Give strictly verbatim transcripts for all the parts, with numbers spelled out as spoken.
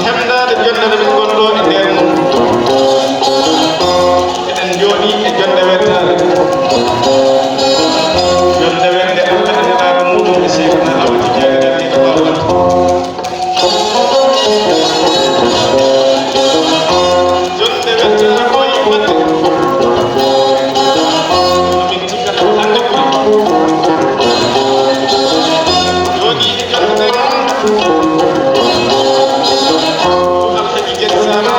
Hemdaade jonnde nde min ngon ɗo e nder mum. Eɗen njooɗii e jonnde weltaare. Jonnde welde Allah e nelaaɗo muuɗum e Seydina Awa Tijjaani radiya Allahu anhu. Jonnde weltaare ko yimɓe. Min tikkata ko hannde ɓuri. Jooɗii e jonnde nde. Alhaji Gedi Saare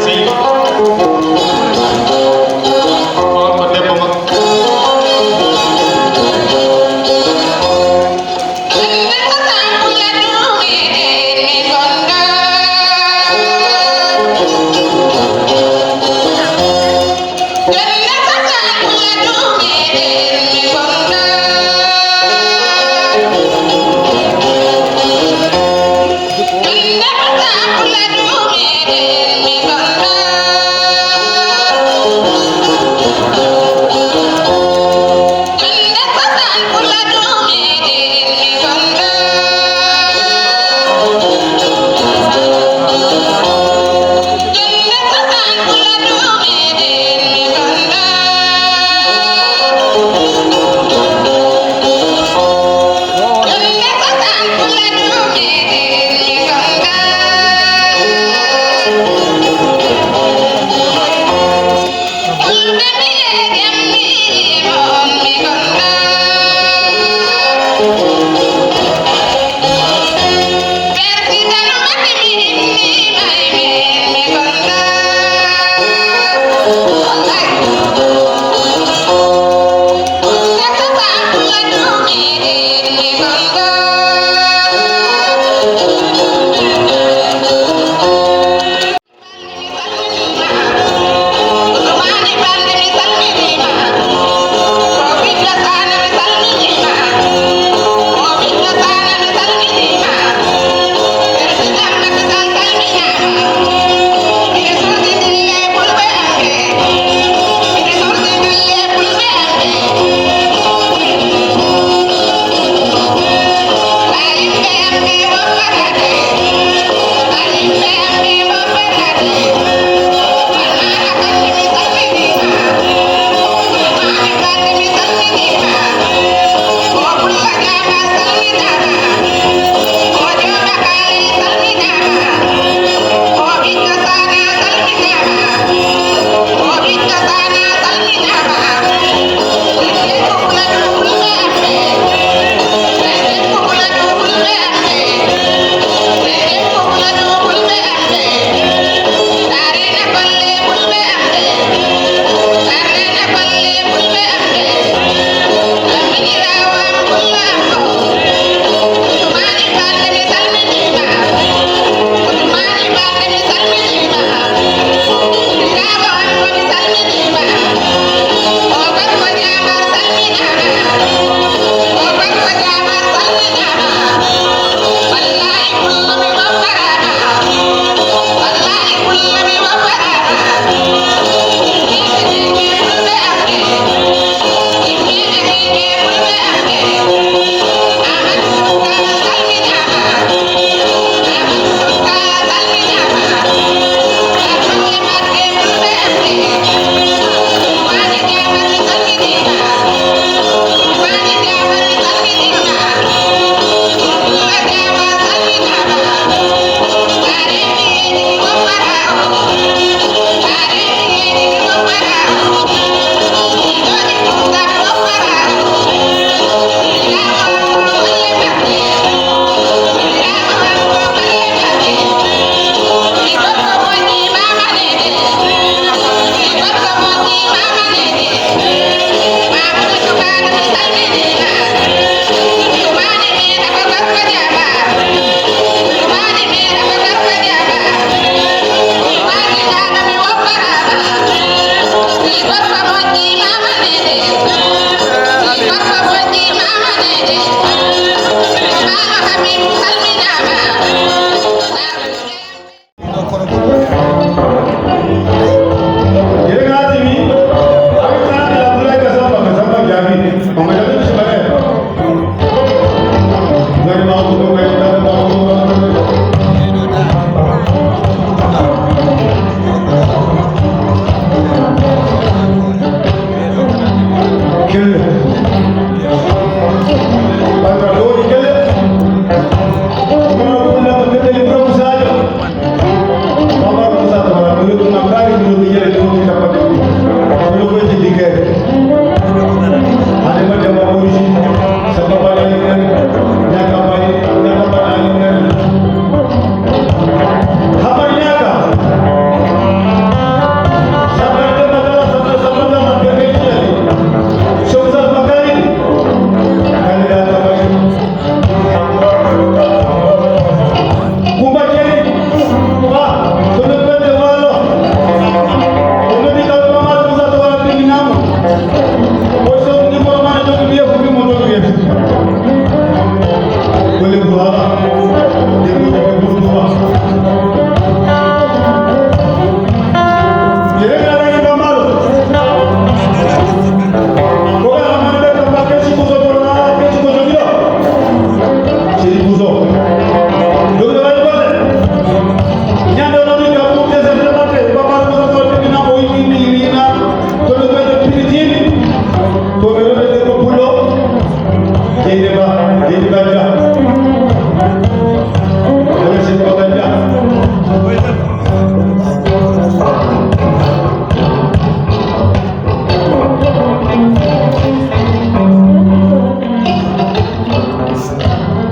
Si. Ɓiɓɓe mum.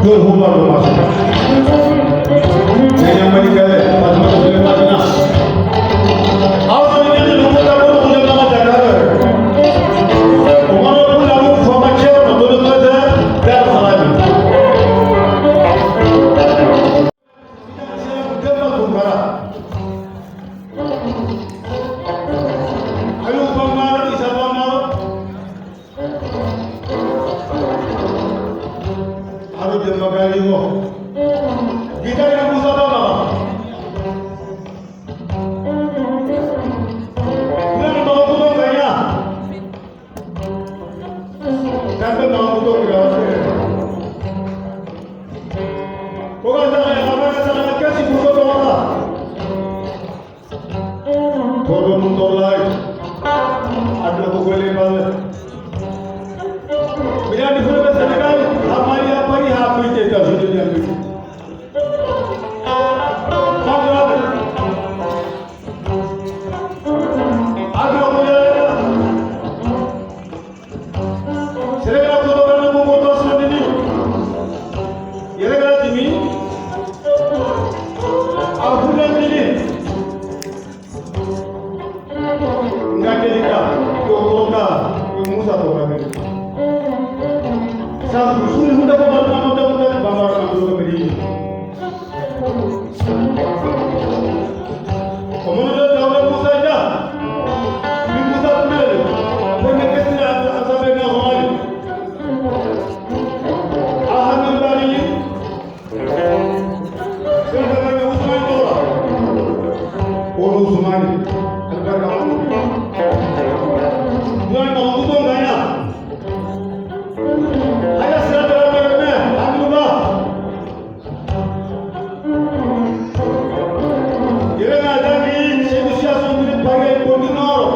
Jol huɓɓarɗo maso. Ñaña mbaɗi galle, Fatmata Souleymane Niang. Awɗo ne ñande ɗum ko ɗaɓɓo ɗum ko jonnama Dakar. Ko mono ɗum ɗaɓɓo ko fama ceerno, ɗo ɗo ɗo ɗo Dar Salami. Demba Tunkara. Aliou Bambara, Issa Bambara. Aɗo Demba Gaali o. Gitare Moussa Baba. Ibrahima Baba Kuto Gaya. Tambe Baba Kuto Gaya. Ko ga saka ya, ko ga saka ya, kasi Kuto Baba. Ko ɗon ɗum ɗon laawi. Aduna ko golle balle. Mi nani fulɓe Sénégal, haa Mali, haa Paris, haa Afrique, États-Unis, Amérique. Bandiraɓe, aduna ko golle. Sénégal ko ɗo ɓanna mo goto sodini. Yere ga timi. A fulɓe ni. Nga delika, yo konga, yo Musa ko rabe. Sa suri hunda ko ba na mata mata ba mara na ko meri. Ko mono da dawla Musa da. Ni Musa tumele. Ko ne kesira asa be na hawali. Aha nan bari. Kono Usmani, albarka. Usmani, ma ko to ngana. Haya sira da ba me, anu ba. Yere na dangi, c'est une situation de pare pour le nord.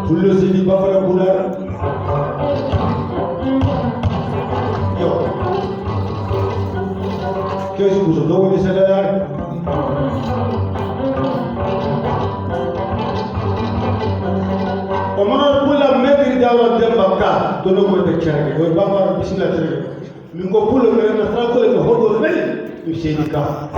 Pullo Sidi Bafara Pulaar. Yo. Kesu Buso, ɗo woni Sénégal. O mono Pula Medri Dawa Demba Ka, ɗo no ko ɓe cere. Yo Bafara, bisimilla, cere. Min ko Pullo, men na Franco, le ko hoɗo men, mi Seydi Ka.